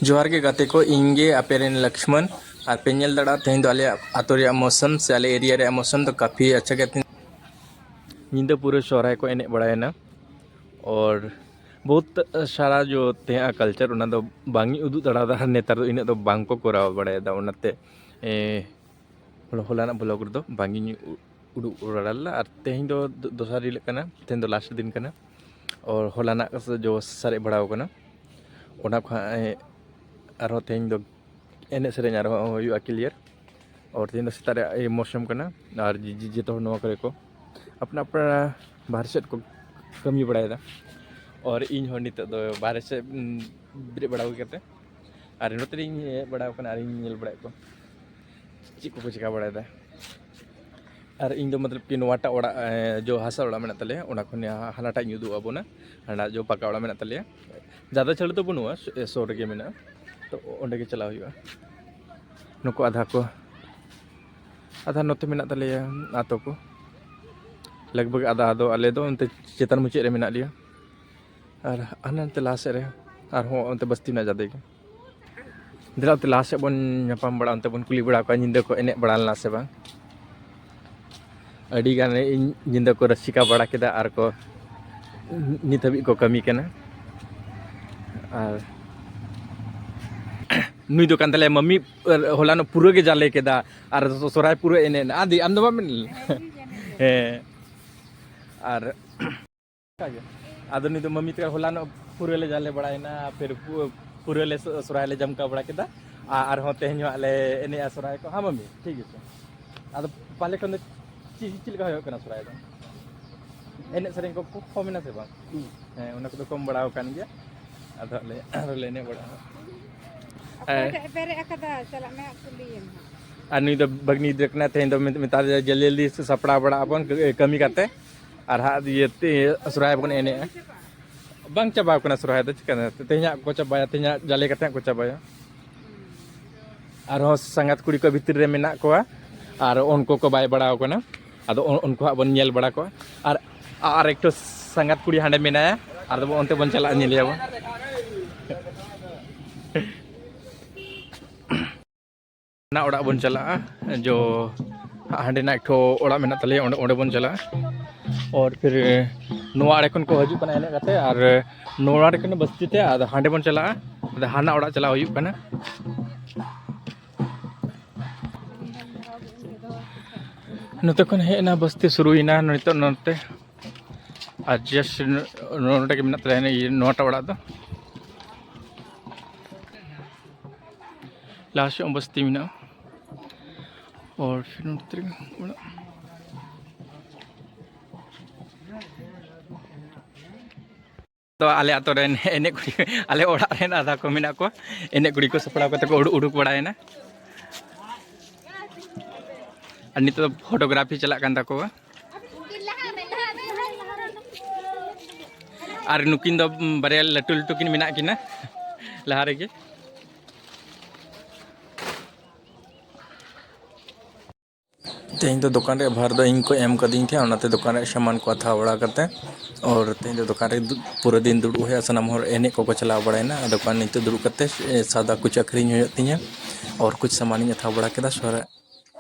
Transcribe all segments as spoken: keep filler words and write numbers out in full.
ᱡᱚᱦᱟᱨ ᱜᱮ ᱜᱟᱛᱮ ᱠᱚ, ᱤᱧ ᱜᱮ ᱟᱯᱮ ᱨᱮᱱ ᱞᱚᱠᱥᱢᱚᱱ᱾ ᱟᱨ ᱯᱮ ᱧᱮᱞ ᱫᱟᱲᱮᱭᱟᱜᱼᱟ, ᱛᱮᱦᱮᱧ ᱫᱚ ᱟᱞᱮᱭᱟᱜ ᱟᱛᱳ ᱨᱮᱭᱟᱜ ᱢᱳᱥᱚᱢ ᱥᱮ ᱟᱞᱮ ᱮᱨᱤᱭᱟ ᱨᱮᱭᱟᱜ ᱢᱳᱥᱚᱢ ᱫᱚ ᱠᱟᱯᱷᱤ ᱟᱪᱪᱷᱟ ᱜᱮ᱾ ᱛᱮᱦᱮᱧ ᱧᱤᱫᱟᱹ ᱯᱩᱨᱟᱹ ᱥᱚᱦᱨᱟᱭ ᱠᱚ ᱮᱱᱮᱡ ᱵᱟᱲᱟᱭᱮᱱᱟ᱾ ᱚᱨ ᱵᱚᱦᱩᱛ ᱥᱟᱨᱟ ᱡᱚ ᱛᱮᱦᱮᱸᱜᱼᱟ ᱠᱟᱞᱪᱟᱨ, ᱚᱱᱟ ᱫᱚ ᱵᱟᱝ ᱤᱧ ᱩᱫᱩᱜ ᱫᱟᱲᱮᱭᱟᱫᱟ᱾ ᱟᱨ ᱱᱮᱛᱟᱨ ᱫᱚ ᱤᱱᱟᱹᱜ ᱫᱚ ᱵᱟᱝ ᱠᱚ ᱠᱚᱨᱟᱣ ᱵᱟᱲᱟᱭᱮᱫᱟ, ᱚᱱᱟᱛᱮ ᱮ, ᱦᱚᱞᱟ- ᱦᱚᱞᱟᱱᱟᱜ ᱵᱞᱚᱜ ᱨᱮᱫᱚ ᱵᱟᱝ ᱤᱧ ᱩ- ᱩᱰᱩᱠ ᱵᱟᱲᱟ ᱞᱮᱫᱟ᱾ ᱟᱨ ᱛᱮᱦᱮᱧ ᱫᱚ ᱫᱚ- ᱫᱚᱥᱟᱨ ᱦᱤᱞᱳᱜ ᱠᱟᱱᱟ, ᱛᱮᱦᱮᱧ ᱫᱚ ᱞᱟᱥᱴ ᱫᱤᱱ ᱠᱟᱱᱟ᱾ ᱚᱨ ᱦᱚᱞᱟᱱᱟᱜ ᱠᱚ ᱡᱚ ᱥᱟᱨᱮᱡ ᱵᱟᱲᱟᱣ ᱠᱟᱱᱟ, ᱚᱱᱟ ᱠᱚ ᱦᱟᱸᱜ ᱮ, ᱟᱨᱦᱚᱸ ᱛᱮᱦᱮᱧ ᱫᱚ ᱮᱱᱮᱡ ᱥᱮᱨᱮᱧ ᱟᱨᱦᱚᱸ ᱦᱩᱭᱩᱜᱼᱟ ᱠᱞᱤᱭᱟᱨ᱾ ᱟᱨ ᱛᱮᱦᱮᱧ ᱫᱚ ᱥᱮᱛᱟᱜ ᱨᱮ ᱢᱳᱥᱚᱢ ᱠᱟᱱᱟ, ᱟᱨ ᱡᱮ- ᱡᱮ- ᱡᱚᱛᱚ ᱦᱚᱲ ᱱᱚᱣᱟ ᱠᱚᱨᱮ ᱠᱚ ᱟᱯᱱᱟ ᱟᱯᱱᱟ ᱵᱟᱦᱨᱮ ᱥᱮᱫ ᱠᱚ ᱠᱟᱹᱢᱤ ᱵᱟᱲᱟᱭᱮᱫᱟ᱾ ᱟᱨ ᱤᱧ ᱦᱚᱸ ᱱᱤᱛᱚᱜ ᱫᱚ ᱵᱟᱦᱨᱮ ᱥᱮᱫ ᱩᱸ, ᱵᱮᱨᱮᱫ ᱵᱟᱲᱟ ᱦᱩᱭ ᱠᱟᱛᱮ ᱟᱨ ᱱᱚᱛᱮ ᱨᱤᱧ ᱦᱮᱡ ᱵᱟᱲᱟᱣ ᱠᱟᱱᱟ ᱟᱨᱤᱧ ᱧᱮᱞ ᱵᱟᱲᱟᱭᱮᱫ ᱠᱚᱣᱟ ᱪᱮᱫ ᱠᱚᱠᱚ ᱪᱮᱠᱟ ᱵᱟᱲᱟᱭᱮᱫᱟ᱾ ᱟᱨ ᱤᱧ ᱫᱚ ᱢᱚᱛᱞᱚᱵ ᱠᱤ ᱱᱚᱣᱟᱴᱟᱜ ᱚᱲᱟᱜ ᱮ, ᱡᱚ ᱦᱟᱥᱟ ᱚᱲᱟᱜ ᱢᱮᱱᱟᱜ ᱛᱟᱞᱮᱭᱟ, ᱚᱱᱟ ᱠᱷᱚᱱ ᱦᱟ- ᱦᱟᱱᱟᱴᱟᱜ ᱤᱧ ᱩᱫᱩᱜ ᱟᱵᱚᱱᱟ᱾ ᱦᱟᱱᱟ ᱡᱚ ᱯᱟᱠᱟ ᱚᱲᱟᱜ ᱢᱮᱱᱟᱜ ᱛᱟᱞᱮᱭᱟ, ᱡᱟᱫᱟ ᱪᱷᱟᱹᱲ ᱫᱚ ᱵᱟᱹᱱᱩᱜᱼᱟ, ᱥᱩ- ᱮ, ᱥᱩᱨ ᱨᱮᱜᱮ ᱢᱮᱱᱟᱜᱼᱟ᱾ ᱛᱚ ᱚᱸᱰᱮ ᱜᱮ ᱪᱟᱞᱟᱣ ᱦᱩᱭᱩᱜᱼᱟ᱾ ᱱᱩᱠᱩ ᱟᱫᱷᱟ ᱠᱚ ᱟᱫᱷᱟ ᱱᱚᱛᱮ ᱢᱮᱱᱟᱜ ᱛᱟᱞᱮᱭᱟ ᱟᱛᱳ ᱠᱚ, ᱞᱟᱜᱽ ᱵᱷᱟᱜᱽ ᱟᱫᱷᱟ ᱫᱚ ᱟᱞᱮ ᱫᱚ ᱚᱱᱛᱮ ᱪᱮᱛᱟᱱ ᱢᱩᱪᱟᱹᱫ ᱨᱮ ᱢᱮᱱᱟᱜ ᱞᱮᱭᱟ᱾ ᱟᱨ ᱦᱟᱱᱮ ᱚᱱᱛᱮ ᱞᱟᱦᱟ ᱥᱮᱫ ᱨᱮ ᱟᱨᱦᱚᱸ ᱚᱱᱛᱮ ᱵᱟᱥᱛᱤ ᱢᱮᱱᱟᱜᱼᱟ ᱡᱟᱫᱮ ᱜᱮ᱾ ᱫᱮᱞᱟ ᱚᱱᱛᱮ ᱞᱟᱦᱟ ᱥᱮᱫ ᱵᱚᱱ ᱧᱟᱯᱟᱢ ᱵᱟᱲᱟᱜᱼᱟ, ᱚᱱᱛᱮ ᱵᱚᱱ ᱠᱩᱞᱤ ᱵᱟᱲᱟ ᱠᱚᱣᱟ ᱧᱤᱫᱟᱹ ᱠᱚ ᱮᱱᱮᱡ ᱵᱟᱲᱟ ᱞᱮᱱᱟ ᱥᱮ ᱵᱟᱝ᱾ ᱟᱹᱰᱤ ᱜᱟᱱ ᱤᱧ ᱧᱤᱫᱟᱹ ᱠᱚ ᱨᱟᱹᱥᱤᱠᱟ ᱵᱟᱲᱟ ᱠᱮᱫᱟ ᱟᱨ ᱠᱚ ᱱᱤᱛ ᱦᱟᱹᱵᱤᱡ ᱠᱚ ᱠᱟᱹᱢᱤ ᱠᱟᱱᱟ᱾ ᱟᱨ ᱱᱩᱭ ᱫᱚ ᱠᱟᱱ ᱛᱟᱞᱮᱭᱟ ᱢᱟᱹᱢᱤ, ᱦᱚᱞᱟᱱᱚᱜ ᱯᱩᱨᱟᱹ ᱜᱮ ᱡᱟᱞᱮ ᱠᱮᱫᱟ ᱟᱨ ᱥᱚᱨᱦᱟᱭ ᱯᱩᱨᱟᱹ ᱮᱱᱮᱡ ᱮᱱᱟ᱾ ᱟᱫᱤ, ᱟᱢ ᱫᱚ ᱵᱟᱢ ᱮᱱᱮᱡ ᱞᱮᱱᱟ? ᱦᱮᱸ᱾ ᱟᱨ ᱟᱫᱚ ᱱᱩᱭ ᱫᱚ ᱢᱟᱹᱢᱤ ᱛᱟᱠᱚ ᱦᱚᱞᱟᱱᱚᱜ ᱯᱩᱨᱟᱹ ᱞᱮ ᱡᱟᱞᱮ ᱵᱟᱲᱟᱭᱮᱱᱟ, ᱯᱷᱤᱨ ᱯᱩ- ᱯᱩᱨᱟᱹ ᱞᱮ ᱥᱚ- ᱥᱚᱨᱦᱟᱭ ᱞᱮ ᱡᱟᱢᱠᱟᱣ ᱵᱟᱲᱟ ᱠᱮᱫᱟ᱾ ᱟᱨ ᱟᱨᱦᱚᱸ ᱛᱮᱦᱮᱧ ᱦᱚᱸ ᱦᱟᱸᱜ ᱞᱮ ᱮᱱᱮᱡᱼᱟ ᱥᱚᱨᱦᱟᱭ ᱠᱚ᱾ ᱦᱮᱸ ᱢᱟᱹᱢᱤ, ᱴᱷᱤᱠ ᱜᱮᱭᱟ᱾ ᱟᱫᱚ ᱯᱟᱦᱞᱮ ᱠᱷᱚᱱ ᱫᱚ ᱪᱮᱫ ᱪᱮᱫ ᱞᱮᱠᱟ ᱦᱩᱭᱩᱜ ᱠᱟᱱᱟ ᱥᱚᱨᱦᱟᱭ ᱫᱚ? ᱮᱱᱮᱡ ᱥᱮᱨᱮᱧ ᱠᱚ ᱠᱚ ᱠᱚᱢ ᱮᱱᱟ ᱥᱮ ᱵᱟᱝ? ᱦᱮᱸ, ᱚᱱᱟ ᱠᱚᱫᱚ ᱠᱚᱢ ᱵᱟᱲᱟᱣ ᱟᱠᱟᱱ ᱜᱮᱭᱟ᱾ ᱟᱫᱚ ᱟᱞᱮ ᱟᱨᱦᱚᱸ ᱞᱮ ᱮᱱᱮᱡ ᱵᱟᱲᱟᱜᱼᱟ᱾ ᱚᱠᱚᱭ ᱦᱮᱸ᱾ ᱴᱟᱜ ᱮ ᱯᱮᱨᱮᱡ ᱟᱠᱟᱫᱟ? ᱪᱟᱞᱟᱜ ᱢᱮ ᱦᱟᱸᱜ ᱠᱩᱞᱤᱭᱮᱢ ᱦᱟᱸᱜ᱾ ᱟᱨ ᱱᱩᱭ ᱫᱚ ᱵᱷᱟᱹᱜᱽᱱᱤ ᱜᱤᱫᱽᱨᱟᱹ ᱠᱟᱱᱟᱭ, ᱛᱮᱦᱮᱧ ᱫᱚ ᱢᱮᱛ- ᱢᱮᱛᱟ ᱫᱮᱭᱟ ᱡᱚᱞᱫᱤ ᱡᱚᱞᱫᱤ ᱥᱟᱯᱲᱟᱣ ᱵᱟᱲᱟᱜ ᱟᱵᱚᱱ ᱠᱟᱹ- ᱠᱟᱹᱢᱤ ᱠᱟᱛᱮ᱾ ᱟᱨ ᱦᱟᱸᱜ ᱤᱭᱟᱹ ᱛᱮ- ᱥᱚᱨᱦᱟᱭ ᱵᱚᱱ ᱮᱱᱮᱡᱼᱟ᱾ ᱵᱟᱝ ᱪᱟᱵᱟᱣ ᱠᱟᱱᱟ ᱥᱚᱨᱦᱟᱭ ᱫᱚ, ᱪᱤᱠᱟᱹ ᱛᱮᱦᱮᱧᱟᱜ ᱠᱚ ᱪᱟᱵᱟᱭᱟ, ᱛᱮᱦᱮᱧᱟᱜ ᱡᱟᱞᱮ ᱠᱟᱛᱮ ᱦᱟᱸᱜ ᱠᱚ ᱪᱟᱵᱟᱭᱟ᱾ ᱟᱨᱦᱚᱸ ᱥᱟᱸᱜᱟᱛ ᱠᱩᱲᱤ ᱠᱚ ᱵᱷᱤᱛᱤᱨ ᱨᱮ ᱢᱮᱱᱟᱜ ᱠᱚᱣᱟ, ᱟᱨ ᱩᱱᱠᱩ ᱠᱚ ᱵᱟᱭ ᱵᱟᱲᱟᱣ ᱠᱟᱱᱟ᱾ ᱟᱫᱚ ᱩᱱ- ᱩᱱᱠᱩ ᱦᱟᱸᱜ ᱵᱚᱱ ᱧᱮᱞ ᱵᱟᱲᱟ ᱠᱚᱣᱟ᱾ ᱟᱨ ᱟᱨ ᱮᱠᱴᱩ ᱥᱟᱸᱜᱟᱛ ᱠᱩᱲᱤ ᱦᱟᱸᱰᱮ ᱢᱮᱱᱟᱭᱟ, ᱟᱨ ᱫᱚ ᱚᱱᱛᱮ ᱵᱚᱱ ᱪᱟᱞᱟᱜᱼᱟ, ᱧᱮᱞᱮᱭᱟ ᱵᱚᱱ᱾ ᱚᱱᱟ ᱚᱲᱟᱜ ᱵᱚᱱ ᱪᱟᱞᱟᱜᱼᱟ, ᱡᱚ ᱦᱟᱸᱰᱮ ᱱᱟ ᱮᱠᱴᱷᱚ ᱚᱲᱟᱜ ᱢᱮᱱᱟᱜ ᱛᱟᱞᱮᱭᱟ, ᱚᱸᱰᱮ, ᱚᱸᱰᱮ ᱵᱚᱱ ᱪᱟᱞᱟᱜᱼᱟ᱾ ᱟᱨ ᱯᱷᱤᱨ ᱱᱚᱣᱟ ᱟᱲᱮ ᱠᱷᱚᱱ ᱠᱚ ᱦᱤᱡᱩᱜ ᱠᱟᱱᱟ ᱮᱱᱮᱡ ᱠᱟᱛᱮ, ᱟᱨ ᱱᱚᱣᱟ ᱟᱲᱮ ᱠᱷᱚᱱ ᱵᱟᱥᱛᱤ ᱛᱮ, ᱟᱫᱚ ᱦᱟᱸᱰᱮ ᱵᱚᱱ ᱪᱟᱞᱟᱜᱼᱟ, ᱟᱫᱚ ᱦᱟᱱᱟ ᱚᱲᱟᱜ ᱪᱟᱞᱟᱣ ᱦᱩᱭᱩᱜ ᱠᱟᱱᱟ᱾ ᱱᱚᱛᱮ ᱠᱷᱚᱱ ᱦᱮᱡ ᱮᱱᱟ, ᱵᱟᱥᱛᱤ ᱥᱩᱨᱩᱭᱮᱱᱟ ᱱᱤᱛᱚᱜ ᱱᱚᱛᱮ᱾ ᱟᱨ just ᱱᱚᱰᱮ ᱜᱮ ᱢᱮᱱᱟᱜ ᱛᱟᱞᱮᱭᱟ ᱤᱭᱟᱹ, ᱱᱚᱣᱟᱴᱟᱜ ᱚᱲᱟᱜ ᱫᱚ᱾ ᱞᱟᱦᱟ ᱥᱮᱫ ᱦᱚᱸ ᱵᱟᱥᱛᱤ ᱢᱮᱱᱟᱜᱼᱟ᱾ ᱟᱨ ᱱᱚᱛᱮ ᱨᱮ ᱚᱲᱟᱜ᱾ ᱛᱚ ᱟᱞᱮ ᱟᱛᱳ ᱨᱮᱱ ᱮᱱᱮᱡ ᱠᱩᱲᱤ, ᱟᱞᱮ ᱚᱲᱟᱜ ᱨᱮᱱ ᱟᱫᱷᱟ ᱠᱚ ᱢᱮᱱᱟᱜ ᱠᱚᱣᱟ, ᱮᱱᱮᱡ ᱠᱩᱲᱤ ᱠᱚ ᱥᱟᱯᱲᱟᱣ ᱠᱟᱛᱮ ᱠᱚ ᱩᱰᱩᱠ, ᱩᱰᱩᱠ ᱵᱟᱲᱟᱭᱮᱱᱟ᱾ ᱟᱨ ᱱᱤᱛᱚᱜ ᱫᱚ photography ᱪᱟᱞᱟᱜ ᱠᱟᱱ ᱛᱟᱠᱚᱣᱟ᱾ ᱟᱨ ᱱᱩᱠᱤᱱ ᱫᱚ ᱵᱟᱨᱭᱟ ᱞᱟᱹᱴᱩ ᱞᱟᱹᱴᱩ ᱠᱤᱱ ᱢᱮᱱᱟᱜ ᱠᱤᱱᱟ ᱞᱟᱦᱟ ᱨᱮᱜᱮ᱾ ᱛᱮᱦᱮᱧ ᱫᱚ ᱫᱚᱠᱟᱱ ᱨᱮᱭᱟᱜ ᱵᱷᱟᱨ ᱫᱚ ᱤᱧ ᱠᱚ ᱮᱢ ᱠᱟᱹᱫᱤᱧ ᱛᱟᱦᱮᱸᱫ, ᱚᱱᱟᱛᱮ ᱫᱚᱠᱟᱱ ᱨᱮᱭᱟᱜ ᱥᱟᱢᱟᱱ ᱠᱚ ᱦᱟᱛᱟᱣ ᱵᱟᱲᱟ ᱠᱟᱛᱮ, ᱟᱨ ᱛᱮᱦᱮᱧ ᱫᱚ ᱫᱚᱠᱟᱱ ᱨᱮ ᱫᱩ-, ᱯᱩᱨᱟᱹ ᱫᱤᱱ ᱫᱩᱲᱩᱵ ᱦᱩᱭᱩᱜᱼᱟ᱾ ᱥᱟᱱᱟᱢ ᱦᱚᱲ ᱮᱱᱮᱡ ᱠᱚᱠᱚ ᱪᱟᱞᱟᱣ ᱵᱟᱲᱟᱭᱮᱱᱟ᱾ ᱟᱨ ᱫᱚᱠᱟᱱ ᱱᱤᱛᱚᱜ ᱫᱩᱲᱩᱵ ᱠᱟᱛᱮ, ᱮ, ᱥᱟᱣᱫᱟ ᱠᱩᱪ ᱟᱹᱠᱷᱨᱤᱧ ᱦᱩᱭᱩᱜ ᱛᱤᱧᱟᱹ, ᱟᱨ ᱠᱩᱪ ᱥᱟᱢᱟᱱᱤᱧ ᱦᱟᱛᱟᱣ ᱵᱟᱲᱟ ᱠᱮᱫᱟ᱾ ᱥᱚᱦᱨᱟ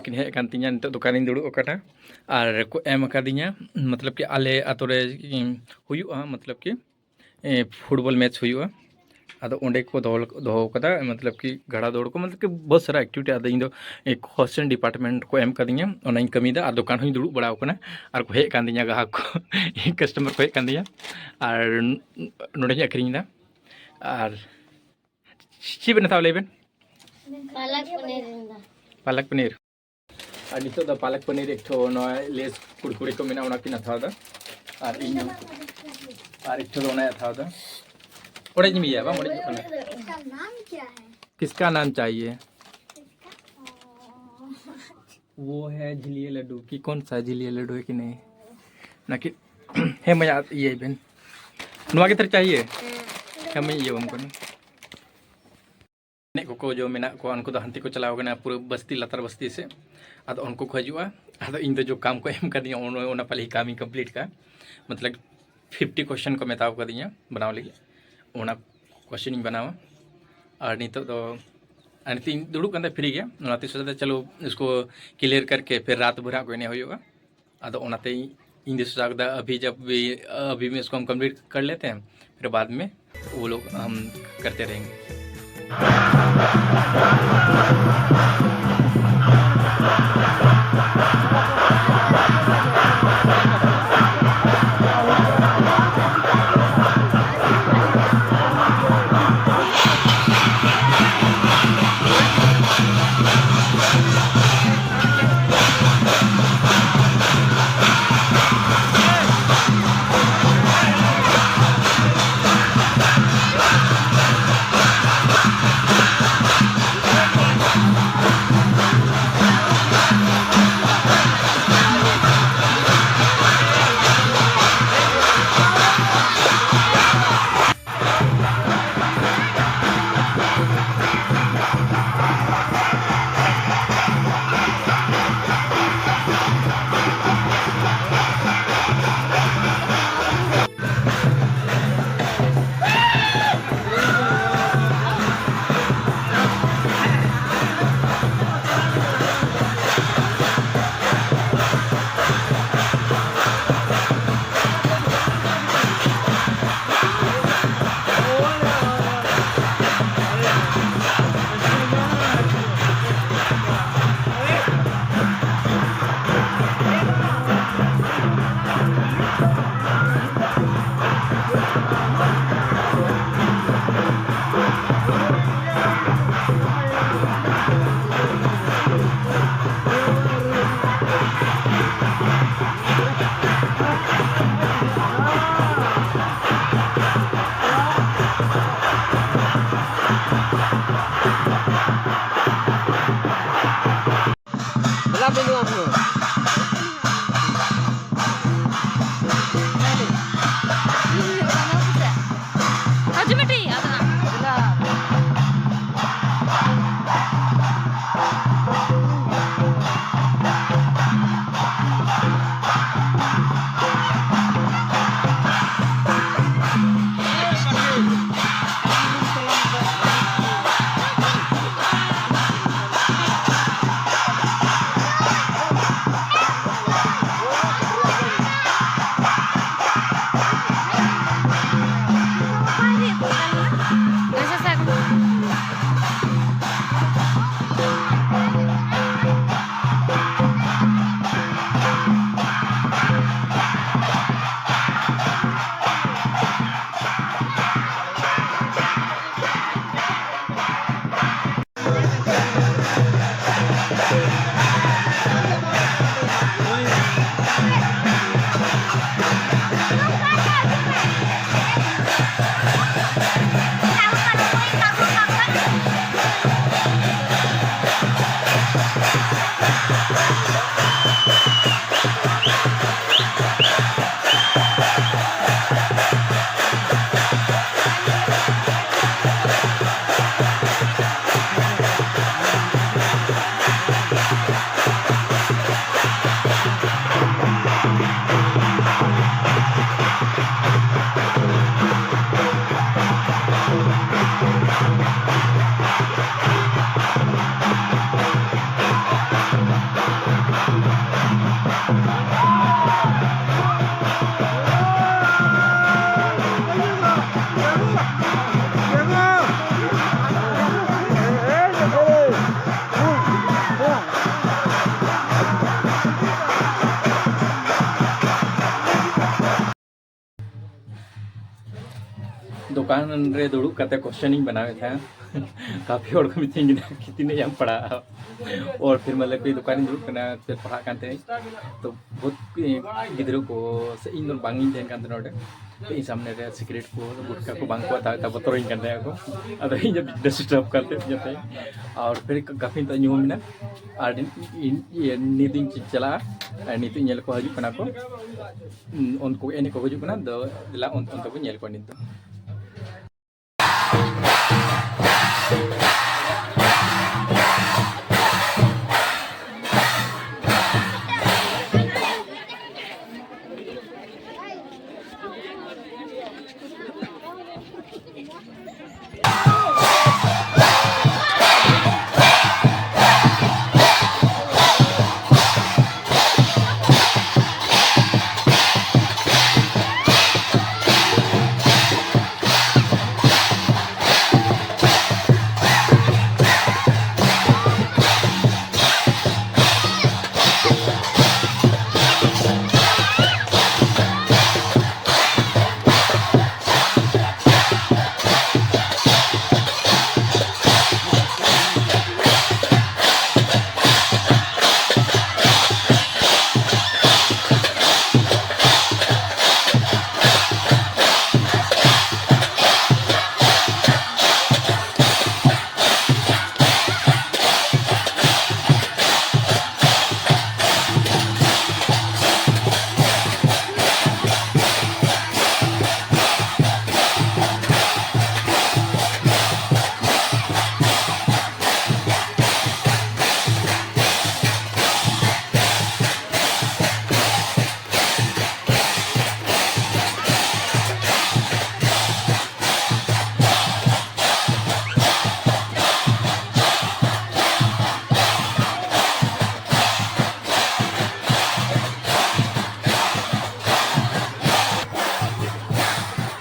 ᱠᱤᱱ ᱦᱮᱡ ᱟᱠᱟᱱ ᱛᱤᱧᱟᱹ, ᱱᱤᱛᱚᱜ ᱫᱚᱠᱟᱱᱤᱧ ᱫᱩᱲᱩᱵ ᱟᱠᱟᱱᱟ᱾ ᱟᱨ ᱠᱚ ᱮᱢ ᱟᱠᱟᱫᱤᱧᱟ, ᱢᱚᱛᱞᱚᱵ ᱠᱤ ᱟᱞᱮ ᱟᱛᱳ ᱨᱮ, ᱩᱢ, ᱦᱩᱭᱩᱜᱼᱟ, ᱢᱚᱛᱞᱚᱵ ᱠᱤ ᱮ, football match ᱦᱩᱭᱩᱜᱼᱟ᱾ ᱟᱫᱚ ᱚᱸᱰᱮ ᱠᱚ ᱫᱚᱦᱚ, ᱫᱚᱦᱚ ᱠᱟᱫᱟ, ᱢᱚᱛᱞᱚᱵ ᱠᱤ ᱜᱷᱟᱲᱟ ᱫᱟᱹᱲ ᱠᱚ, ᱢᱚᱛᱞᱚᱵ ᱠᱤ ᱵᱚᱦᱩᱛ ᱥᱟᱨᱟ activity᱾ ᱟᱫᱚ ᱤᱧ ᱫᱚ, ᱮ, fashion department ᱠᱚ ᱮᱢ ᱠᱟᱫᱤᱧᱟ, ᱚᱱᱟᱧ ᱠᱟᱹᱢᱤᱭᱮᱫᱟ᱾ ᱟᱨ ᱫᱚᱠᱟᱱ ᱦᱚᱸᱧ ᱫᱩᱲᱩᱵ ᱵᱟᱲᱟ ᱟᱠᱟᱱᱟ, ᱟᱨ ᱠᱚ ᱦᱮᱡ ᱟᱠᱟᱱ ᱛᱤᱧᱟ ᱜᱟᱦᱟᱠ ᱠᱚ, customer ᱠᱚ ᱦᱮᱡ ᱟᱠᱟᱱ ᱛᱤᱧᱟ, ᱟᱨ ᱱᱚᱸᱰᱮᱧ ᱟᱹᱠᱷᱨᱤᱧ ᱮᱫᱟ᱾ ᱟᱨ ᱪᱮᱫ ᱵᱮᱱ ᱦᱟᱛᱟᱣᱟ ᱞᱟᱹᱭ ᱵᱮᱱ? ᱯᱟᱞᱟᱠ ᱯᱟᱱᱤᱨ᱾ ᱯᱟᱞᱟᱠ ᱯᱟᱱᱤᱨ᱾ ᱟᱨ ᱱᱤᱛᱚᱜ ᱫᱚ ᱯᱟᱞᱟᱠ ᱯᱟᱱᱤᱨ ᱮᱠᱴᱷᱚ ᱱᱚᱣᱟ ᱞᱮᱥ ᱠᱩᱲᱠᱩᱲᱤ ᱠᱚ ᱢᱮᱱᱟᱜᱼᱟ, ᱚᱱᱟ ᱠᱤᱱ ᱦᱟᱛᱟᱣ ᱮᱫᱟ᱾ ᱟᱨ ᱤᱧ, ᱟᱨ ᱮᱠᱴᱷᱚ ᱫᱚ ᱚᱱᱟᱭ ᱦᱟᱛᱟᱣ ᱮᱫᱟ᱾ ᱚᱲᱮᱡ ᱢᱮᱭᱟ ᱵᱟᱝ, ᱚᱲᱮᱡ ᱠᱟᱱᱟ᱾ इसका नाम क्या है? किसका नाम चाहिए? वो है झिलिया लड्डू। कि कौन सा झिलिया लड्डू है कि नहीं? ना कि, ᱦᱮᱸ ᱢᱟᱭᱟ, ᱤᱭᱟᱹᱭ ᱵᱮᱱ᱾ ᱱᱚᱣᱟ ᱜᱮ ᱛᱟᱦᱞᱮ ᱪᱟᱦᱤᱭᱮ? ᱦᱮᱸ ᱢᱟᱧ ᱤᱭᱟᱹ ᱟᱢ ᱠᱟᱱᱟ᱾ ᱮᱱᱮᱡ ᱠᱚᱠᱚ ᱡᱚ ᱢᱮᱱᱟᱜ ᱠᱚᱣᱟ, ᱩᱱᱠᱩ ᱫᱚ ᱦᱟᱱᱛᱮ ᱠᱚ ᱪᱟᱞᱟᱣ ᱠᱟᱱᱟ, ᱯᱩᱨᱟᱹ ᱵᱟᱥᱛᱤ ᱞᱟᱛᱟᱨ ᱵᱟᱥᱛᱤ ᱥᱮᱫ᱾ ᱟᱫᱚ ᱩᱱᱠᱩ ᱠᱚ ᱦᱤᱡᱩᱜᱼᱟ᱾ ᱟᱫᱚ ᱤᱧ ᱫᱚ ᱡᱚ ᱠᱟᱢ ᱠᱚ ᱮᱢ ᱠᱟᱫᱤᱧᱟ, ᱚᱱᱟ, ᱚᱱᱟ ᱯᱟᱞᱮ ᱠᱟᱢᱤᱧ complete ᱠᱟᱜᱼᱟ᱾ ᱢᱚᱛᱞᱚᱵ fifty question ᱠᱚ ᱢᱮᱛᱟᱣ ᱠᱟᱫᱤᱧᱟ ᱵᱮᱱᱟᱣ ᱞᱟᱹᱜᱤᱫ, ᱚᱱᱟ question ᱤᱧ ᱵᱮᱱᱟᱣᱟ᱾ ᱟᱨ ᱱᱤᱛᱚᱜ ᱫᱚ ᱟᱨ ᱱᱤᱛᱚᱜ ᱤᱧ ᱫᱩᱲᱩᱵ ᱠᱟᱱ ᱛᱟᱦᱮᱸ ᱯᱷᱨᱤ ᱜᱮ, ᱚᱱᱟᱛᱮ ᱥᱚᱪᱟ ᱪᱚᱞᱚ ᱤᱥᱠᱚ ᱠᱞᱤᱭᱟᱨ ᱠᱟᱨᱠᱮ ᱯᱷᱤᱨ ᱨᱟᱛ ᱵᱷᱚᱨ ᱦᱟᱸᱜ ᱠᱚ ᱮᱱᱮᱡ ᱦᱩᱭᱩᱜᱼᱟ᱾ ᱟᱫᱚ ᱚᱱᱟᱛᱮ ᱤᱧ ᱫᱚ ᱥᱚᱪᱟ ᱠᱮᱫᱟ ᱟᱵᱷᱤ ᱡᱟᱵ ᱵᱷᱤ ᱟᱵᱷᱤ ᱢᱮ ᱤᱥᱠᱚ ᱦᱟᱢ ᱠᱚᱢᱯᱞᱤᱴ ᱠᱟᱨ ᱞᱮᱛᱮ ᱦᱮᱸ, ᱯᱷᱤᱨ ᱵᱟᱫ ᱢᱮ ᱣᱚ ᱞᱳᱜ ᱦᱟᱢ ᱠᱟᱨᱛᱮ ᱨᱮᱦᱮᱸᱜᱮ᱾ ᱨᱮ ᱫᱩᱲᱩᱵ ᱠᱟᱛᱮ ᱠᱚᱥᱪᱮᱱ ᱤᱧ ᱵᱮᱱᱟᱣᱮᱫ ᱛᱟᱦᱮᱸᱫ᱾ ᱠᱟᱯᱷᱤ ᱦᱚᱲ ᱠᱚ ᱢᱤᱛᱟᱹᱧ ᱠᱟᱱᱟ ᱠᱤ ᱛᱤᱱᱟᱹᱜ ᱮᱢ ᱯᱟᱲᱦᱟᱜᱼᱟ? ᱚᱨ ᱯᱷᱤᱨ ᱢᱟᱱᱮ ᱠᱚ ᱫᱚᱠᱟᱱ ᱨᱤᱧ ᱫᱩᱲᱩᱵ ᱠᱟᱱᱟ, ᱯᱷᱤᱨ ᱯᱟᱲᱦᱟᱜ ᱠᱟᱱ ᱛᱟᱦᱮᱸᱫ᱾ ᱛᱚ ᱵᱚᱦᱩᱛ ᱜᱤᱫᱽᱨᱟᱹ ᱠᱚ ᱥᱮ ᱤᱧ ᱫᱚ ᱵᱟᱝ ᱤᱧ ᱛᱟᱦᱮᱱ ᱠᱟᱱ ᱛᱟᱦᱮᱱᱟ ᱚᱸᱰᱮ᱾ ᱛᱚ ᱤᱧ ᱥᱟᱢᱱᱮ ᱨᱮ ᱥᱤᱜᱨᱮᱴ ᱠᱚ, ᱜᱩᱴᱠᱟ ᱠᱚ ᱵᱟᱝ ᱠᱚ ᱦᱟᱛᱟᱣᱮᱫ ᱛᱟᱦᱮᱸᱫ, ᱵᱚᱛᱚᱨᱚᱧ ᱠᱟᱱ ᱛᱟᱦᱮᱸᱫ ᱠᱚ᱾ ᱟᱫᱚ ᱤᱧ ᱫᱚ ᱰᱤᱥᱴᱟᱨᱵ ᱠᱟᱱ ᱛᱟᱦᱮᱸᱫ ᱡᱟᱛᱮ᱾ ᱟᱨ ᱯᱷᱤᱨ ᱠᱟᱯᱷᱤ ᱱᱤᱛᱚᱜ ᱧᱩᱦᱩᱢ ᱮᱱᱟ᱾ ᱟᱨ ᱤᱧ, ᱤᱧ, ᱤᱭᱟᱹ, ᱱᱤᱛ ᱤᱧ ᱪᱟᱞᱟᱜᱼᱟ᱾ ᱟᱨ ᱱᱤᱛᱚᱜ ᱧᱮᱞ ᱠᱚ ᱦᱤᱡᱩᱜ ᱠᱟᱱᱟ ᱠᱚ᱾ ᱩᱱᱠᱩ ᱮᱱᱮᱡ ᱠᱚ ᱦᱤᱡᱩᱜ ᱠᱟᱱᱟ᱾ ᱫᱚ ᱫᱮᱞᱟ ᱚᱱ-, ᱚᱱᱛᱮ ᱵᱚᱱ ᱧᱮᱞ ᱠᱚᱣᱟ ᱱᱤᱛ ᱫᱚ᱾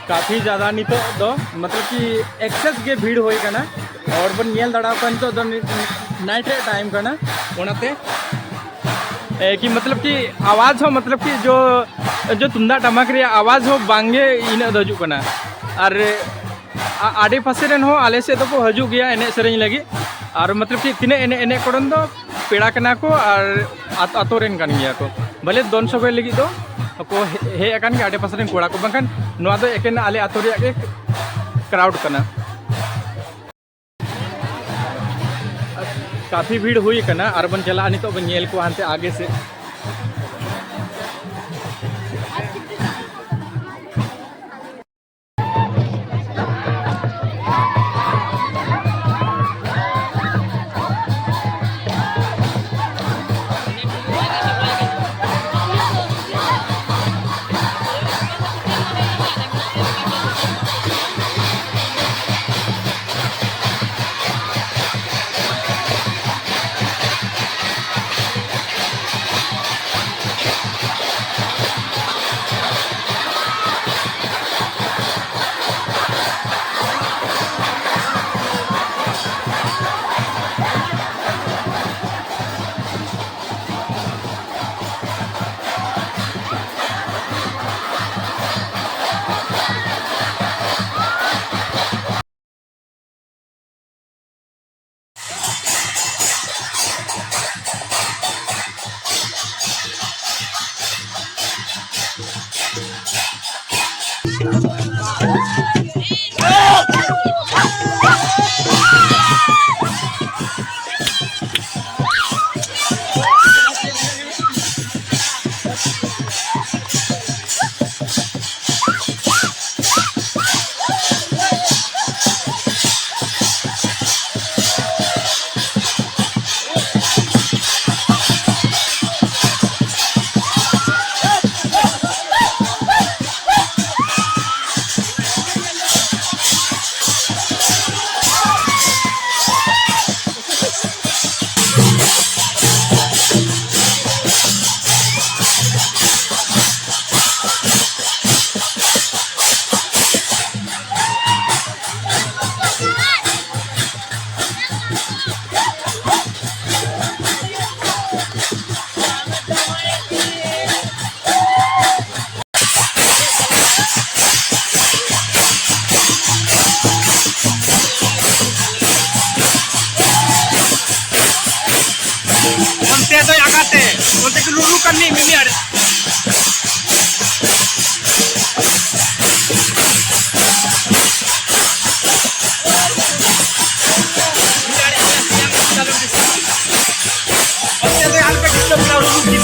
ᱠᱟᱯᱷᱤ ᱡᱟᱫᱟ ᱱᱤᱛᱚᱜ ᱫᱚ, ᱢᱚᱛᱞᱚᱵ ᱠᱤ, ᱮᱠᱥᱮᱥ ᱜᱮ ᱵᱷᱤᱲ ᱦᱩᱭ ᱠᱟᱱᱟ᱾ ᱦᱚᱲ ᱵᱚᱱ ᱧᱮᱞ ᱫᱟᱲᱮᱭᱟᱠᱚ ᱠᱟᱱᱟ ᱱᱤᱛᱚᱜ ᱫᱚ, ᱱᱟᱭᱤᱴ ᱨᱮᱭᱟᱜ ᱴᱟᱭᱤᱢ ᱠᱟᱱᱟ, ᱚᱱᱟᱛᱮ, ᱮ, ᱠᱤ, ᱢᱚᱛᱞᱚᱵ ᱠᱤ, ᱟᱣᱟᱡᱽ ᱦᱚᱸ, ᱢᱚᱛᱞᱚᱵ ᱠᱤ, ᱡᱚ, ᱡᱚ ᱛᱩᱢᱫᱟᱜ ᱴᱟᱢᱟᱠ ᱨᱮᱭᱟᱜ ᱟᱣᱟᱡᱽ ᱦᱚᱸ ᱵᱟᱝᱜᱮ ᱤᱱᱟᱹᱜ ᱫᱚ ᱦᱤᱡᱩᱜ ᱠᱟᱱᱟ᱾ ᱟᱨ ᱟ-, ᱟᱰᱮ ᱯᱟᱥᱮ ᱨᱮᱱ ᱦᱚᱸ ᱟᱞᱮ ᱥᱮᱫ ᱫᱚᱠᱚ ᱦᱤᱡᱩᱜ ᱜᱮᱭᱟ ᱮᱱᱮᱡ ᱥᱮᱨᱮᱧ ᱞᱟᱹᱜᱤᱫ᱾ ᱟᱨ ᱢᱚᱛᱞᱚᱵ ᱠᱤ ᱛᱤᱱᱟᱹᱜ ᱮᱱᱮᱡ ᱮᱱᱮᱡ ᱠᱚᱨᱮᱱ ᱫᱚ ᱯᱮᱲᱟ ᱠᱟᱱᱟ ᱠᱚ ᱟᱨ ᱟᱛ-, ᱟᱛᱳ ᱨᱮᱱ ᱠᱟᱱ ᱜᱮᱭᱟ ᱠᱚ᱾ ᱵᱚᱞᱮ ᱫᱚᱱ ᱥᱚᱜᱚᱭ ᱞᱟᱹᱜᱤᱫ ᱫᱚ ᱠᱚ ᱦᱮ-, ᱦᱮᱡ ᱟᱠᱟᱱ ᱜᱮᱭᱟ ᱟᱰᱮ ᱯᱟᱥᱮ ᱨᱮᱱ ᱠᱚᱲᱟ ᱠᱚ, ᱵᱟᱝᱠᱷᱟᱱ ᱱᱚᱣᱟ ᱫᱚ ᱮᱠᱮᱱ ᱟᱞᱮ ᱟᱛᱳ ᱨᱮᱭᱟᱜ ᱜᱮ ᱠᱨᱟᱣᱩᱰ ᱠᱟᱱᱟ᱾ ᱠᱟᱯᱷᱤ ᱵᱷᱤᱲ ᱦᱩᱭ ᱟᱠᱟᱱᱟ ᱟᱨ ᱵᱚᱱ ᱪᱟᱞᱟᱜᱼᱟ, ᱱᱤᱛᱚᱜ ᱵᱚᱱ ᱧᱮᱞ ᱠᱚᱣᱟ ᱦᱟᱱᱛᱮ ᱟᱜᱮ ᱥᱮᱫ᱾ ᱫᱚᱭ ᱟᱜᱟᱛᱮ, ᱚᱱᱛᱮ ᱠᱚ ᱞᱩᱞᱩ ᱠᱟᱹᱢᱤ ᱢᱤᱢᱤ ᱟᱲᱮ᱾ ᱚᱱᱛᱮ ᱫᱚ ᱟᱞᱮ ᱯᱮ ᱰᱤᱥᱴᱟᱵᱽ ᱠᱟᱱᱟ, ᱞᱩᱞᱩ ᱠᱤᱱ᱾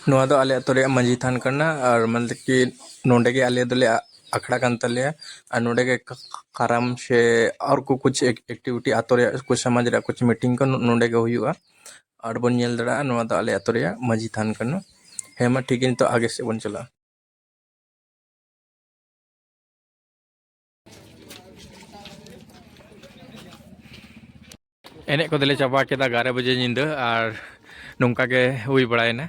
ᱱᱚᱣᱟ ᱫᱚ ᱟᱞᱮ ᱟᱹᱛᱩ ᱨᱮᱭᱟᱜ ᱢᱟᱹᱡᱷᱤ ᱛᱷᱟᱱ ᱠᱟᱱᱟ, ᱟᱨ ᱢᱟᱱᱮ ᱠᱤ ᱱᱚᱰᱮ ᱜᱮ ᱟᱞᱮ ᱫᱚᱞᱮ ᱟ-, ᱟᱠᱷᱲᱟ ᱠᱟᱱ ᱛᱟᱞᱮᱭᱟ, ᱟᱨ ᱱᱚᱰᱮ ᱜᱮ ᱠᱟ-, ᱠᱟᱨᱟᱢ ᱥᱮ ᱟᱨ ᱠᱚ ᱠᱩᱪ ᱮᱠ-, ᱮᱠᱴᱤᱵᱷᱤᱴᱤ, ᱟᱹᱛᱩ ᱨᱮᱭᱟᱜ ᱠᱩᱪ ᱥᱚᱢᱟᱡᱽ ᱨᱮᱭᱟᱜ ᱠᱩᱪ ᱢᱤᱴᱤᱝ ᱠᱚ ᱱᱚ-, ᱱᱚᱰᱮ ᱜᱮ ᱦᱩᱭᱩᱜᱼᱟ᱾ ᱟᱨ ᱵᱚᱱ ᱧᱮᱞ ᱫᱟᱲᱮᱭᱟᱜᱼᱟ, ᱱᱚᱣᱟ ᱫᱚ ᱟᱞᱮ ᱟᱹᱛᱩ ᱨᱮᱭᱟᱜ ᱢᱟᱹᱡᱷᱤ ᱛᱷᱟᱱ ᱠᱟᱱᱟ᱾ ᱦᱮᱸ ᱢᱟ, ᱴᱷᱤᱠ ᱜᱮᱭᱟ, ᱱᱤᱛᱚᱜ ᱟᱜᱮ ᱥᱮᱫ ᱵᱚᱱ ᱪᱟᱞᱟᱜᱼᱟ᱾ ᱮᱱᱮᱡ ᱠᱚᱫᱚᱞᱮ ᱪᱟᱵᱟ ᱠᱮᱫᱟ ᱮᱜᱟᱨᱚ ᱵᱟᱡᱮ ᱧᱤᱫᱟᱹ, ᱟᱨ ᱱᱚᱝᱠᱟ ᱜᱮ ᱦᱩᱭ ᱵᱟᱲᱟᱭᱮᱱᱟ᱾